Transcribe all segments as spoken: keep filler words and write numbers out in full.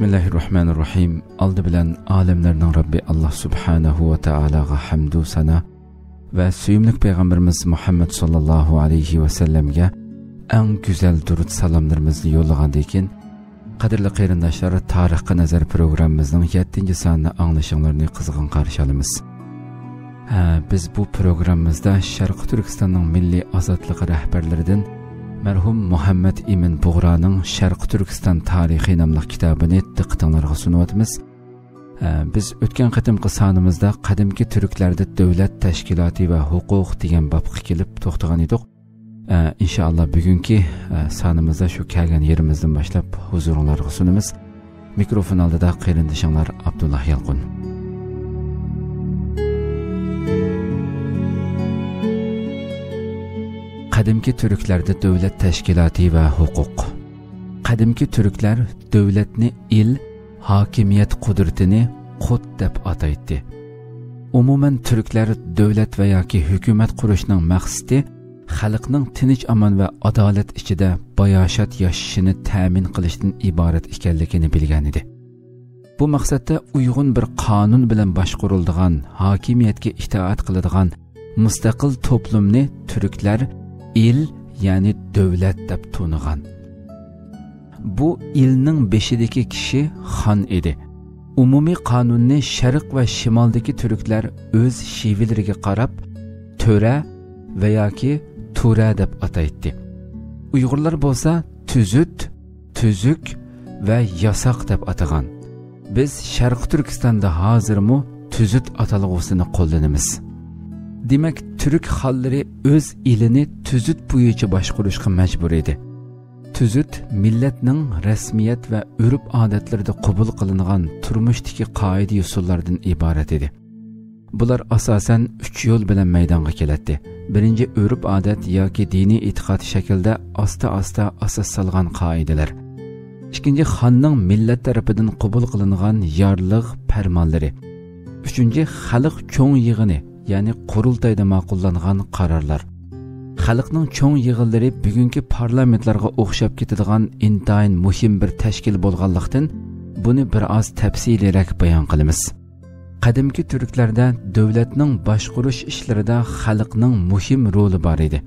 بىسمىللاھىررەھمانىررەھىم. ئالدى بىلەن ئالەملەرنىڭ رەببى ئاللاھ سۇبھانەھۇ ۋە تائالاغا ھەمدۇ سانا ۋە سۆيۈملۈك پەيغەمبىرىمىز مۇھەممەد ساللاللاھۇ ئەلەيھى ۋە سەللەمگە ئەڭ گۈزەل دۇرۇت سالاملىرىمىزنى يوللىغاندىن كېيىن، قەدىرلىك قېرىنداشلار، تارىخقا نەزەر پروگراممىمىزنىڭ يەتتىنچى سانىنى ئاڭلىشىڭلارنى قىزغىن قارشى ئالىمىز. ھە، بىز بۇ پروگراممىمىزدا شەرقىي تۈركىستاننىڭ مىللىي ئازادلىق رەھبەرلىرىدىن مەرھۇم مۇھەممەد ئىمىن بۇغرانىڭ شەرقىي تۈركىستان تارىخى ناملىق كىتابىنى دىققىتىڭلارغا سۇنۇۋاتىمىز. ھە، بىز ئۆتكەن قېتىمقى سانىمىزدا قەدىمكى تۈركلەردە دۆلەت تەشكىلاتى ۋە ھوقۇق دېگەن بابقا كېلىپ توختىغان ئىدۇق. ئە، ئىنشائاللا، بۈگۈنكى، ئە، سانىمىزدا شۇ كەلگەن يېرىمىزدىن باشلاپ ھۇزۇرۇڭلارغا سۇنىمىز. مىكروفون ئالدىدا قېرىندىشىڭلار ئابدۇللا يالقۇن. قەدىمكى تۈركلەردە دۆلەت تەشكىلاتى ۋە ھوقۇق. قەدىمكى تۈركلەر دۆلەتنى ئىل، ھاكىمىيەت قۇدرىتىنى قۇت دەپ ئاتايتتى. ئومۇمەن، تۈركلەر دۆلەت ۋە ياكى ھۆكۈمەت قۇرۇشنىڭ مەقسىتى خەلقنىڭ تىنچ-ئامان ۋە ئادالەت ئىچىدە باياشات ياشىشىنى تەمىن قىلىشتىن ئىبارەت ئىكەنلىكىنى بىلگەنىدى. بۇ مەقسەتتە ئۇيغۇن بىر قانۇن بىلەن باشقۇرۇلىدىغان، ھاكىمىيەتكە ئىتائەت قىلىدىغان مۇستەقىل توپلۇمنى تۈركلەر ئىل، يەنى دۆلەت دەپ تونۇغان. بۇ ئىلنىڭ بېشىدىكى كىشى خان ئىدى. ئومۇمىي قانۇننى شەرق ۋە شىمالدىكى تۈركلەر ئۆز شېۋىلىرىگە قاراپ تۆرە ۋە ياكى تۇرە دەپ ئاتايتتى. ئۇيغۇرلار بولسا تۈزۈت، تۈزۈك ۋە ياساق دەپ ئاتىغان. بىز شەرقىي تۈركىستاندا ھازىرمۇ تۈزۈت ئاتالغۇسىنى قوللىنىمىز. دېمەك، تۈرك خانلىرى ئۆز ئېلىنى تۈزۈت بويىچە باشقۇرۇشقا مەجبۇر ئىدى. تۈزۈت مىللەتنىڭ رەسمىيەت ۋە ئۆرپ-ئادەتلىرىدە قوبۇل قىلىنغان تۇرمۇشتىكى قائىدە-يوسۇنلاردىن ئىبارەت ئىدى. بۇلار ئاساسەن ئۈچ يول بىلەن مەيدانغا كېلەتتى. بىرىنچى، ئۆرپ-ئادەت ياكى دىنىي ئېتىقاد شەكلىدە ئاستا-ئاستا ئاساس سالغان قائىدىلەر. ئىككىنچى، خاننىڭ مىللەت تەرىپىدىن قوبۇل قىلىنغان يارلىق، پەرمانلىرى. ئۈچىنچى، خەلق چوڭ يىغىنى، يەنى قۇرۇلتايدا ماقۇللانغان قارارلار. خەلقنىڭ چوڭ يىغىنلىرى بۈگۈنكى پارلامېنتلارغا ئوخشاپ كېتىدىغان ئىنتايىن مۇھىم بىر تەشكىل بولغانلىقتىن، بۇنى بىر ئاز تەپسىلىيرەك بايان قىلىمىز. قەدىمكى تۈركلەردە دۆلەتنىڭ باشقۇرۇش ئىشلىرىدا خەلقنىڭ مۇھىم رولى بار ئىدى.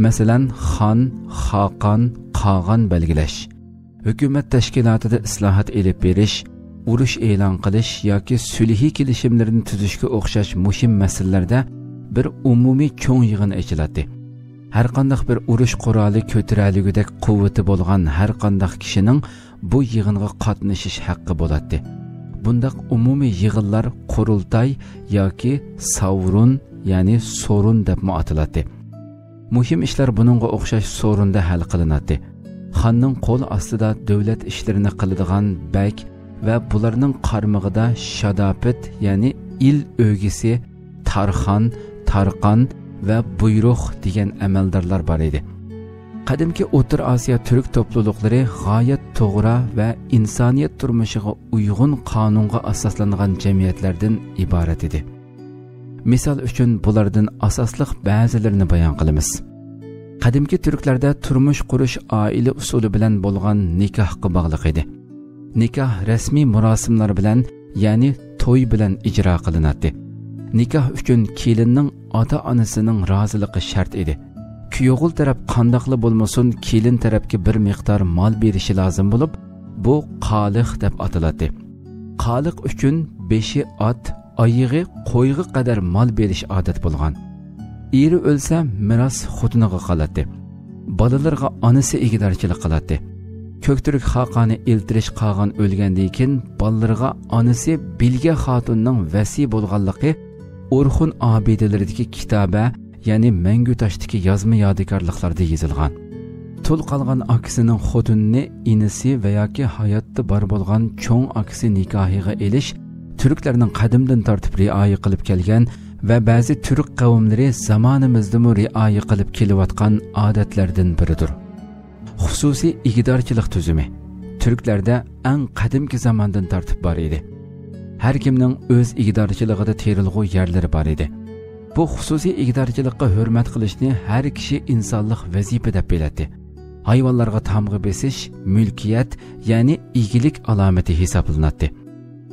مەسىلەن، خان، خاقان، قاغان بەلگىلەش، ھۆكۈمەت تەشكىلاتىدا ئىسلاھات ئېلىپ بېرىش، ئۇرۇش ئېلان قىلىش ياكى سۈلھى كېلىشىملىرىنى تۈزۈشكە ئوخشاش مۇھىم مەسىلىلەردە بىر ئومۇمىي چوڭ يىغىن ئېچىلاتتى. ھەرقانداق بىر ئۇرۇش قورالى كۆتۈرەلىگۈدەك قۇۋۋىتى بولغان ھەرقانداق كىشىنىڭ بۇ يىغىنغا قاتنىشىش ھەققى بولاتتى. بۇنداق ئومۇمىي يىغىنلار قۇرۇلتاي ياكى ساۋرۇن، يەنى سورۇن دەپمۇ ئاتىلاتتى. مۇھىم ئىشلار بۇنىڭغا ئوخشاش سورۇندا ھەل قىلىناتتى. خاننىڭ قول ئاستىدا دۆلەت ئىشلىرىنى قىلىدىغان بەگ ۋە بۇلارنىڭ قارمىقىدا شاداپىت، يەنى ئىل ئۆگىسى، تارخان، تارقان ۋە بۇيرۇق دېگەن ئەمەلدارلار بار ئىدى. قەدىمكى ئوتتۇرا ئاسىيا تۈرك توپلۇلۇقلىرى غايەت توغرا ۋە ئىنسانىيەت تۇرمۇشىغا ئۇيغۇن قانۇنغا ئاساسلانغان جەمئىيەتلەردىن ئىبارەت ئىدى. مىسال ئۈچۈن، بۇلاردىن ئاساسلىق بەزىلىرىنى بايان قىلىمىز. قەدىمكى تۈركلەردە تۇرمۇش قۇرۇش ئائىلە ئۇسۇلى بىلەن بولغان نىكاھقا باغلىق ئىدى. نىكاھ رەسمىي مۇراسىملار بىلەن، يەنى توي بىلەن ئىجرا قىلىناتتى. نىكاھ ئۈچۈن كېلىننىڭ ئاتا-ئانىسىنىڭ رازىلىقى شەرت ئىدى. كۈيئوغۇل تەرەپ قانداقلا بولمىسۇن، كېلىن تەرەپكە بىر مىقدار مال بېرىشى لازىم بولۇپ، بۇ قالىق دەپ ئاتىلاتتى. قالىق ئۈچۈن بېشى ئات، ئايىغى قويغا قەدەر مال بېرىش ئادەت بولغان. ئېرى ئۆلسە، مىراس خوتۇنىغا قالاتتى. بالىلىرىغا ئانىسى ئىگىدارچىلىق قىلاتتى. كۆكتۈرك خاقانى ئىلتىرىش قاغان ئۆلگەندىن كېيىن، بالىلىرىغا ئانىسى بىلگە خاتۇننىڭ ۋەسىي بولغانلىقى ئورخۇن ئابىدىلىرىدىكى كىتابە، يەنى مەڭگۈ تاشتىكى يازما يادىكارلىقلاردا يېزىلغان. تۇل قالغان ئاكىسىنىڭ خوتۇنىنى ئىنىسى ۋە ياكى ھاياتتا بار بولغان چوڭ ئاكىسى نىكاھىغا ئېلىش تۈركلەرنىڭ قەدىمدىن تارتىپ رىئايە قىلىپ كەلگەن ۋە بەزى تۈرك قەۋملىرى زامانىمىزدىمۇ رىئايە قىلىپ كېلىۋاتقان ئادەتلەردىن بىرىدۇر. خۇسۇسىي ئىگىدارچىلىق تۈزۈمى تۈركلەردە ئەڭ قەدىمكى زاماندىن تارتىپ بار ئىدى. ھەر كىمنىڭ ئۆز ئىگىدارچىلىقىدا تېرىلغۇ يەرلىرى بار ئىدى. بۇ خۇسۇسىي ئىگىدارچىلىققا ھۆرمەت قىلىشنى ھەر كىشى ئىنسانلىق ۋەزىپە دەپ بىلەتتى. ھايۋانلارغا تامغا بېسىش مۈلكىيەت، يەنى ئىگىلىك ئالامىتى ھېسابلىناتتى.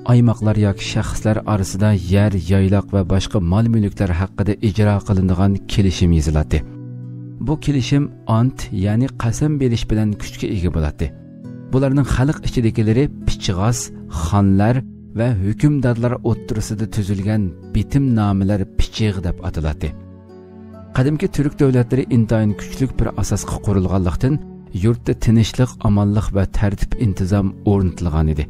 ئايماقلار ياكى شەخسلەر ئارىسىدا يەر، يايلاق ۋە باشقا مال-مۈلۈكلەر ھەققىدە ئىجرا قىلىنىدىغان كېلىشىم يېزىلاتتى. بۇ كېلىشىم ئانت، يەنى قەسەم بېرىش بىلەن كۈچكە ئىگە بولاتتى. بۇلارنىڭ خەلق ئىچىدىكىلىرى پىچىغاس، خانلار ۋە ھۆكۈمدارلار ئوتتۇرىسىدا تۈزۈلگەن بېتىمنامىلەر پىچىغ دەپ ئاتىلاتتى. قەدىمكى تۈرك دۆلەتلىرى ئىنتايىن كۈچلۈك بىر ئاساسقا قۇرۇلغانلىقتىن، يۇرتتا تىنچلىق، ئامانلىق ۋە تەرتىپ-ئىنتىزام ئورنىتىلغان ئىدى.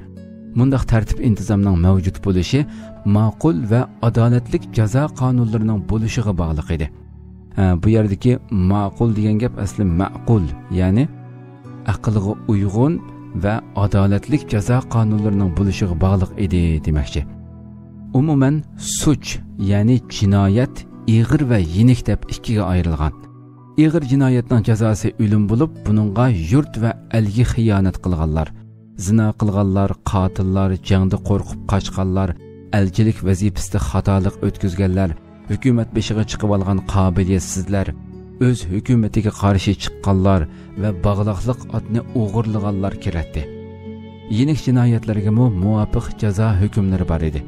مۇنداق تەرتىپ-ئىنتىزامنىڭ مەۋجۇت بولۇشى ماقۇل ۋە ئادالەتلىك جازا قانۇنلىرىنىڭ بولۇشىغا باغلىق ئىدى. ھە، بۇ يەردىكى ماقۇل دېگەن گەپ ئەسلى مەقۇل، يەنى ئەقىلگە ئۇيغۇن ۋە ئادالەتلىك جازا قانۇنلىرىنىڭ بولۇشىغا باغلىق ئىدى دېمەكچى. ئومۇمەن، سۇچ، يەنى جىنايەت ئېغىر ۋە يېنىك دەپ ئىككىگە ئايرىلغان. ئېغىر جىنايەتنىڭ جازاسى ئۆلۈم بولۇپ، بۇنىڭغا يۇرت ۋە ئەلگە خىيانەت قىلغانلار، زىنا قىلغانلار، قاتىللار، جەڭدە قورقۇپ قاچقانلار، ئەلچىلىك ۋەزىپىسىدە خاتالىق ئۆتكۈزگەنلەر، ھۆكۈمەت بېشىغا چىقىۋالغان قابىلىيەتسىزلەر، ئۆز ھۆكۈمىتىگە قارشى چىققانلار ۋە باغلاقلىق ئاتنى ئوغرىلىغانلار كىرەتتى. يېنىك جىنايەتلەرگىمۇ مۇۋاپىق جازا ھۆكۈملىرى بار ئىدى.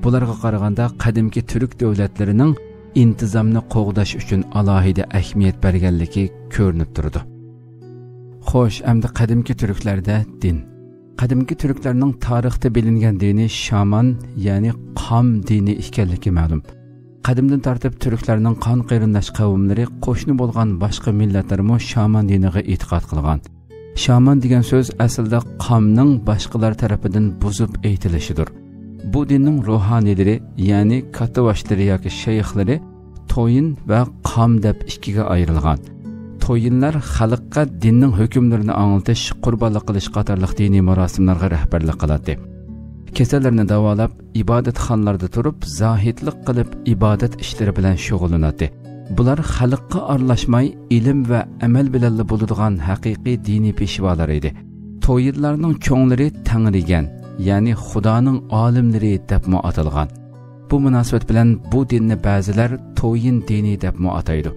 بۇلارغا قارىغاندا، قەدىمكى تۈرك دۆلەتلىرىنىڭ ئىنتىزامنى قوغداش ئۈچۈن ئالاھىدە ئەھمىيەت بەرگەنلىكى كۆرۈنۈپ تۇرىدۇ. خوش، ئەمدى قەدىمكى تۈركلەردە دىن. قەدىمكى تۈركلەرنىڭ تارىختا بىلىنگەن دىنى شامان، يەنى قام دىنى ئىكەنلىكى مەلۇم. قەدىمدىن تارتىپ تۈركلەرنىڭ قان قېرىنداش قەۋملىرى، قوشنا بولغان باشقا مىللەتلەرمۇ شامان دىنىغا ئېتىقاد قىلغان. شامان دېگەن سۆز ئەسلىدە قامنىڭ باشقىلار تەرىپىدىن بۇزۇپ ئېيتىلىشىدۇر. بۇ دىننىڭ روھانىيلىرى، يەنى كاتتىباشلىرى ياكى شەيخلىرى تويىن ۋە قام دەپ ئىككىگە ئايرىلغان. تويىنلار خەلققە دىننىڭ ھۆكۈملىرىنى ئاڭلىتىش، قۇربانلىق قىلىش قاتارلىق دىنىي مۇراسىملارغا رەھبەرلىك قىلاتتى. كېسەللەرنى داۋالاپ، ئىبادەتخانىلاردا تۇرۇپ، زاھىدلىق قىلىپ، ئىبادەت ئىشلىرى بىلەن شۇغۇللىناتتى. بۇلار خەلققە ئارىلاشماي، ئىلىم ۋە ئەمەل بىلەنلا بولىدىغان ھەقىقىي دىنىي پېشۋالار ئىدى. تويىنلارنىڭ چوڭلىرى تەڭرىگەن، يەنى خۇدانىڭ ئالىملىرى دەپمۇ ئاتالغان. بۇ مۇناسىۋەت بىلەن بۇ دىننى بەزىلەر تويىن دىنى دەپمۇ ئاتايدۇ.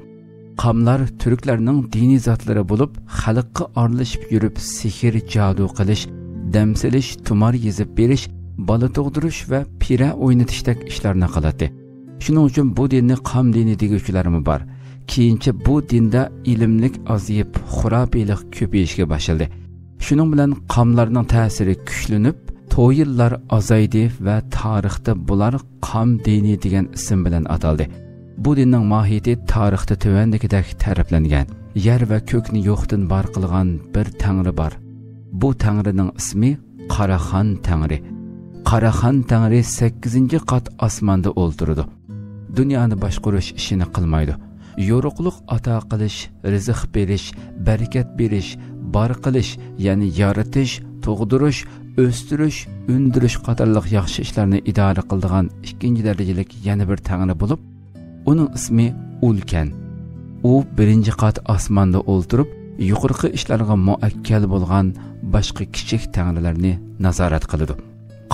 قاملار تۈركلەرنىڭ دىنىي زاتلىرى بولۇپ، خەلققە ئارىلىشىپ يۈرۈپ، سېھىر، جادۇ قىلىش، دەم سېلىش، تۇمار يېزىپ بېرىش، بالا تۇغدۇرۇش ۋە پىرە ئوينىتىشتەك ئىشلارنى قىلاتتى. شۇنىڭ ئۈچۈن بۇ دىننى قام دىنى دېگۈچىلەرمۇ بار. كېيىنچە بۇ دىندا ئىلىملىك ئازىيىپ، خۇراپىيلىق كۆپىيىشكە باشلىدى. شۇنىڭ بىلەن قاملارنىڭ تەسىرى كۈچلىنىپ، تويىنلار ئازايدى ۋە تارىختا بۇلار قام دىنى دېگەن ئىسىم بىلەن ئاتالدى. بۇ دىننىڭ ماھىيىتى تارىختا تۆۋەندىكىدەك تەرىپلەنگەن. يەر ۋە كۆكنى يوقتىن بار قىلغان بىر تەڭرى بار. بۇ تەڭرىنىڭ ئىسمى قاراخان تەڭرى. قاراخان تەڭرى سەككىزىنچى قات ئاسماندا ئولتۇرىدۇ. دۇنيانى باشقۇرۇش ئىشىنى قىلمايدۇ. يورۇقلۇق ئاتا قىلىش، رىزىق بېرىش، بەرىكەت بېرىش، بار قىلىش، يەنى يارىتىش، تۇغدۇرۇش، ئۆستۈرۈش، ئۈندۈرۈش قاتارلىق ياخشى ئىشلارنى ئىدارە قىلىدىغان ئىككىنچى دەرىجىلىك يەنە بىر تەڭرى بولۇپ، ئۇنىڭ ئىسمى ئۇلكەن. ئۇ بىرىنچى قات ئاسماندا ئولتۇرۇپ، يۇقىرىقى ئىشلارغا مۇئەككەل بولغان باشقا كىچىك تەڭرىلەرنى نازارەت قىلىدۇ.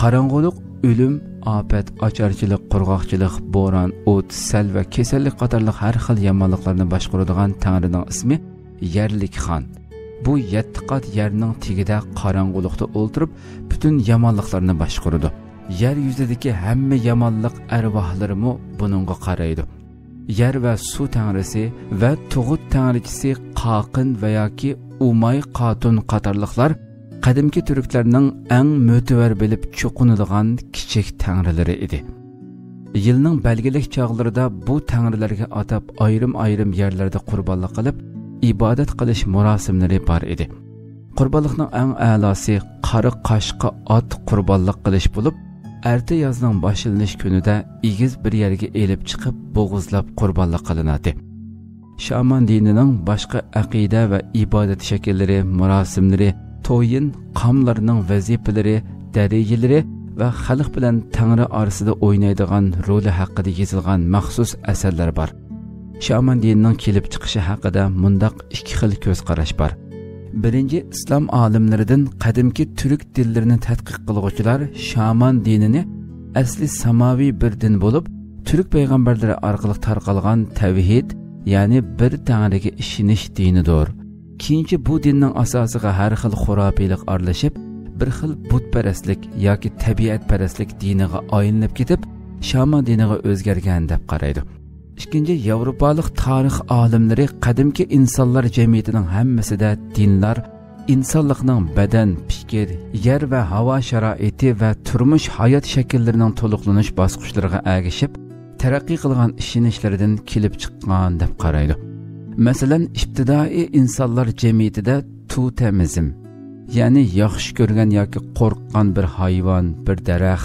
قاراڭغۇلۇق، ئۆلۈم، ئاپەت، ئاچارچىلىق، قۇرغاقچىلىق، بوران، ئوت، سەل ۋە كېسەللىك قاتارلىق ھەر خىل يامانلىقلارنى باشقۇرىدىغان تەڭرىنىڭ ئىسمى يەرلىك خان. بۇ يەتتە قات يەرنىڭ تېگىدە قاراڭغۇلۇقتا ئولتۇرۇپ، پۈتۈن يامانلىقلارنى باشقۇرىدۇ. يەر يۈزىدىكى ھەممە يامانلىق ئەرۋاھلىرىمۇ بۇنىڭغا قارايدۇ. يەر ۋە سۇ تەڭرىسى ۋە تۇغۇت تەڭرىچىسى قاقىن ۋە ياكى ئۇماي قاتۇن قاتارلىقلار قەدىمكى تۈركلەرنىڭ ئەڭ مۆتىۋەر بىلىپ چوقۇنىدىغان كىچىك تەڭرىلىرى ئىدى. يىلنىڭ بەلگىلىك چاغلىرىدا بۇ تەڭرىلەرگە ئاتاپ ئايرىم-ئايرىم يەرلەردە قۇربانلىق قىلىپ، ئىبادەت قىلىش مۇراسىملىرى بار ئىدى. قۇربانلىقنىڭ ئەڭ ئەلاسى قارا قاشقا ئات قۇربانلىق قىلىش بولۇپ، ئەرتە يازنىڭ باشلىنىش كۈنىدە ئېگىز بىر يەرگە ئېلىپ چىقىپ بوغۇزلاپ قۇربانلىق قىلىناتتى. شامان دىنىنىڭ باشقا ئەقىدە ۋە ئىبادەت شەكىللىرى، مۇراسىملىرى، تويىن قاملىرىنىڭ ۋەزىپىلىرى، دەرىجىلىرى ۋە خەلق بىلەن تەڭرى ئارىسىدا ئوينايدىغان رولى ھەققىدە يېزىلغان مەخسۇس ئەسەرلەر بار. شامان دىنىنىڭ كېلىپ چىقىشى ھەققىدە مۇنداق ئىككى خىل كۆز قاراش بار. بىرىنچى، ئىسلام ئالىملىرىدىن قەدىمكى تۈرك دىنلىرىنى تەتقىق قىلغۇچىلار شامان دىنىنى ئەسلى ساماۋى بىر دىن بولۇپ، تۈرك پەيغەمبەرلىرى ئارقىلىق تارقالغان تەۋھىد، يەنى بىر تەڭرىگە ئىشىنىش دىنىدۇر. كېيىنچە بۇ دىننىڭ ئاساسىغا ھەر خىل خۇراپىيلىق ئارىلىشىپ، بىر خىل بۇتپەرەسلىك ياكى تەبىئەتپەرەسلىك دىنىغا ئايلىنىپ كېتىپ، شامان دىنىغا ئۆزگەرگەن دەپ قارايدۇ. ئىككىنچى، ياۋروپالىق تارىخ ئالىملىرى قەدىمكى ئىنسانلار جەمئىيىتىنىڭ ھەممىسىدە دىنلار ئىنسانلىقنىڭ بەدەن، پىكىر، يەر ۋە ھاۋا شارائىتى ۋە تۇرمۇش ھايات شەكىللىرىنىڭ تولۇقلىنىش باسقۇچلىرىغا ئەگىشىپ تەرەققىي قىلغان ئىشىنىشلىرىدىن كېلىپ چىققان دەپ قارايدۇ. مەسىلەن، ئىپتىدائىي ئىنسانلار جەمئىيىتىدە توتېمىزم، يەنى ياخشى كۆرگەن ياكى قورققان بىر ھايۋان، بىر دەرەخ،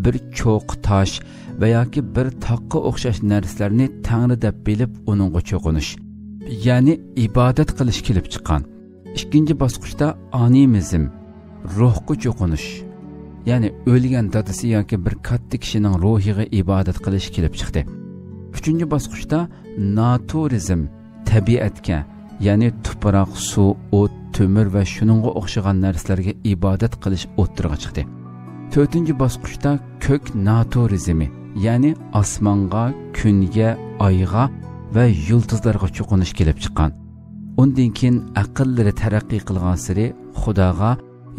بىر چوققا تاش ۋە ياكى بىر تاغقا ئوخشاش نەرسىلەرنى تەڭرى دەپ بىلىپ، ئۇنىڭغا چوقۇنۇش، يەنى ئىبادەت قىلىش كېلىپ چىققان. ئىككىنچى باسقۇچتا ئانىمىزم، روھقا چوقۇنۇش، يەنى ئۆلگەن دادىسى ياكى بىر كاتتا كىشىنىڭ روھىغا ئىبادەت قىلىش كېلىپ چىقتى. ئۈچىنچى باسقۇچتا ناتۇرىزم، تەبىئەتكە، يەنى تۇپراق، سۇ، ئوت، تۆمۈر ۋە شۇنىڭغا ئوخشىغان نەرسىلەرگە ئىبادەت قىلىش ئوتتۇرىغا چىقتى. تۆتىنچى باسقۇچتا كۆك ناتۇرىزمى، يەنى ئاسمانغا، كۈنگە، ئايغا ۋە يۇلتۇزلارغا چوقۇنۇش كېلىپ چىققان. ئۇندىن كېيىن ئەقىللىرى تەرەققىي قىلغانسېرى خۇداغا،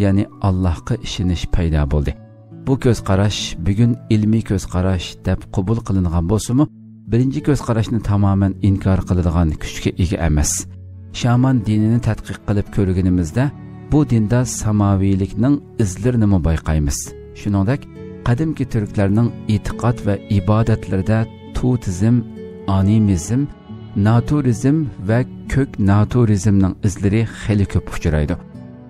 يەنى ئاللاھقا ئىشىنىش پەيدا بولدى. بۇ كۆز قاراش بۈگۈن ئىلمىي كۆز قاراش دەپ قوبۇل قىلىنغان بولسىمۇ، بىرىنچى كۆز قاراشنى تامامەن ئىنكار قىلىدىغان كۈچكە ئىگە ئەمەس. شامان دىنىنى تەتقىق قىلىپ كۆرگىنىمىزدە، بۇ دىندا ساماۋىيلىكنىڭ ئىزلىرىنىمۇ بايقايمىز. شۇنىڭدەك، قەدىمكى تۈركلەرنىڭ ئېتىقاد ۋە ئىبادەتلىرىدە توتېزم، ئانىمىزم، ناتۇرىزم ۋە كۆك ناتۇرىزمنىڭ ئىزلىرى خېلى كۆپ ئۇچرايدۇ.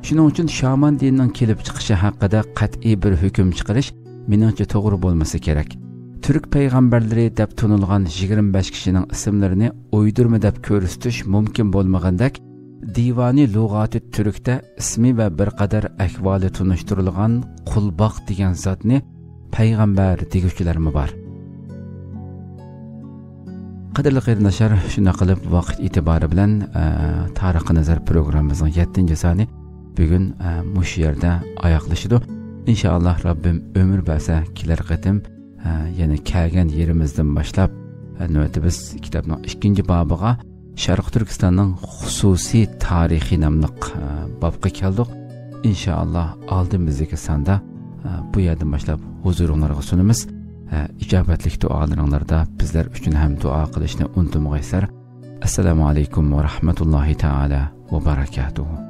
شۇنىڭ ئۈچۈن شامان دىنىنىڭ كېلىپ چىقىشى ھەققىدە قەتئىي بىر ھۆكۈم چىقىرىش، مېنىڭچە، توغرا بولمىسا كېرەك. تۈرك پەيغەمبەرلىرى دەپ تونۇلغان يىگىرمە بەش كىشىنىڭ ئىسىملىرىنى ئويدۇرما دەپ كۆرسىتىش مۇمكىن بولمىغاندەك، دىۋانى لۇغاتى تۈركتە ئىسمى ۋە بىر قەدەر ئەھۋالى تونۇشتۇرۇلغان قۇلباق دېگەن زاتنى پەيغەمبەر دېگۈچىلەرمۇ بار. قەدىرلىك قېرىنداشلار، شۇنداق قىلىپ ۋاقىت ئېتىبارى بىلەن، ئە، تارىخقا نەزەر پروگراممىمىزنىڭ يەتتىنچى سانى بۈگۈن، ئە، مۇشۇ يەردە ئاياغلىشىدۇ. ئىنشائاللاھ، رەببىم ئۆمۈر بەرسە، كېلەر قېتىم، ئە، يەنە كەلگەن يېرىمىزدىن باشلاپ، ئە، نۆۋەتتە بىز كىتابنىڭ ئىككىنچى بابىغا شەرقىي تۈركىستاننىڭ خۇسۇسىي تارىخى ناملىق، ئە، بابقا كەلدۇق. ئىنشائاللاھ، ئالدىمىزدىكى ساندا، ئە، بۇ يەردىن باشلاپ ھۇزۇرۇڭلارغا سۇنىمىز. ئە، ئىجابەتلىك دۇئالىرىڭلاردا بىزلەر ئۈچۈن ھەم دۇئا قىلىشنى ئۇنتۇمىغايسىلەر. ئەسسالامۇ ئەلەيكۇم ۋە رەھمەتۇللاھى تائالا ۋە بەرەكاتۇھۇ.